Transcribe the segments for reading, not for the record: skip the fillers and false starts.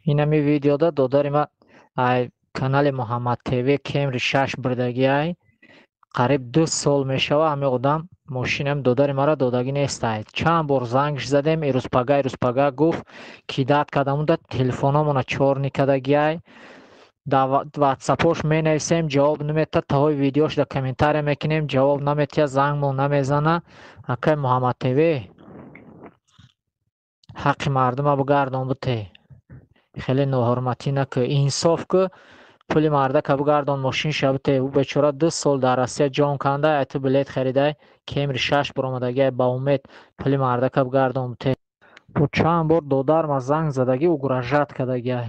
Инами видеода додари ма ай канали Муҳаммад ТВ Кемри 6 бурдагиай. Қариб 2 сол мешава ҳами одам мошинам додари мара додагӣ нестай. Чанд бор зангш задем, ирӯзпага ирӯзпага гуфт, кидат кардамуда телефономона чор никардагиай. Дар ватсапош менависем, ҷавоб наметиҳад, таҳои видеош дар комментария мекунем, ҷавоб наметиҳад, зангмон намезана. Акай Муҳаммад ТВ, ҳаққи мардума бигардон бите. Хеле ноҳурматӣ накӯ, инсоф кӯ, пули мардака бигардон, мошинша бите. Ӯ бечора 2 сол дар Россия ҷон канда, ай ту билет харидай, Кемри 6 баромадагиай, ба умед пули мардака бигардон бите. Бо чанд бор додарма занг задагӣ, угрожать кардагиай,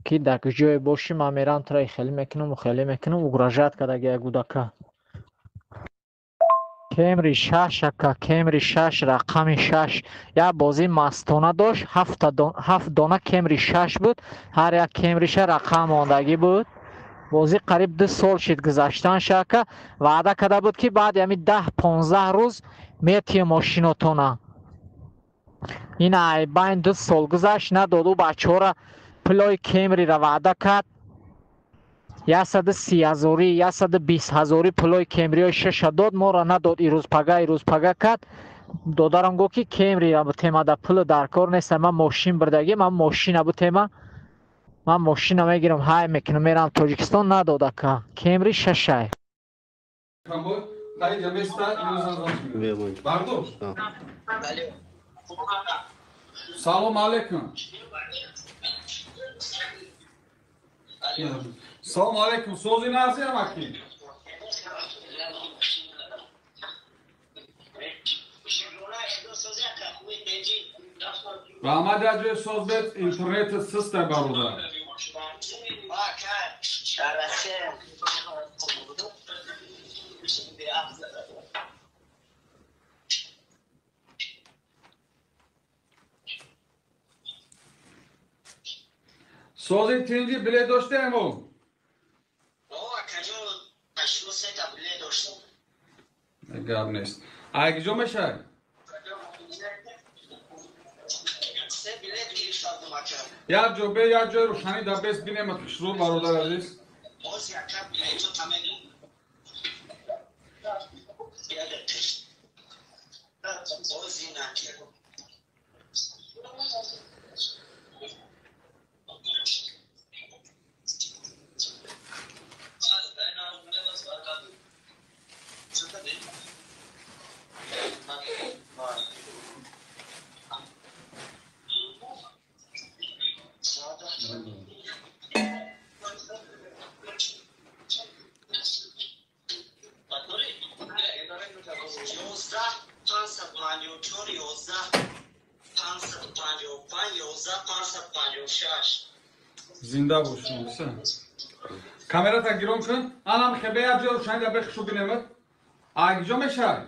ки дар ҷое бошӣ ман мерам тура хеле мекунам, хеле мекунам, угрожать кардагиай гудака. Кемри 6 ака, Кемри 6, рақами 6. Як бозии мастона дошт, ҳафт дона Кемри 6 буд, ҳар як Кемриша рақам мондагӣ буд. Бозӣ қариб 2 сол шид гузаштанша ака, ваъда карда буд, ки баъди ҳами 10-15 рӯз метиҳем мошинотона. Ин айбайн 2 сол гузашт, надод. Ӯ бачаҳора пулои Кемрира ваъда кард, 130 ҳазорӣ, 120 ҳазорӣ пулои Кемриҳои шаша дод, моро надод. Ирӯзпага ирӯзпага кард. Додарам гуфт, ки Кемрира бутема, да пулу дар кор нест, ман мошин бурдагӣ, ман мошина бутема, ман мошина мегирам, ҳай мекунам, мерам Тоҷикистон. Надод ака. Кемри шашай. Салом алейкум. Салом алейкум. Сози нази амаки. Раҳмат, як ҷои соз бед, интернет систа бародар. Сози тинҷи билет доштем ӯ? Гап нест. Ай киҷо мешавад? Як ҷо бе, як ҷои рӯшанӣ дар бес бинемат хушрӯ, бародар азиз. Зинда бошем. Камерата гирон кун. Анам хебе як ҷои рӯшанӣ дар бе хушрӯ бинемат. Ай киҷо мешавад?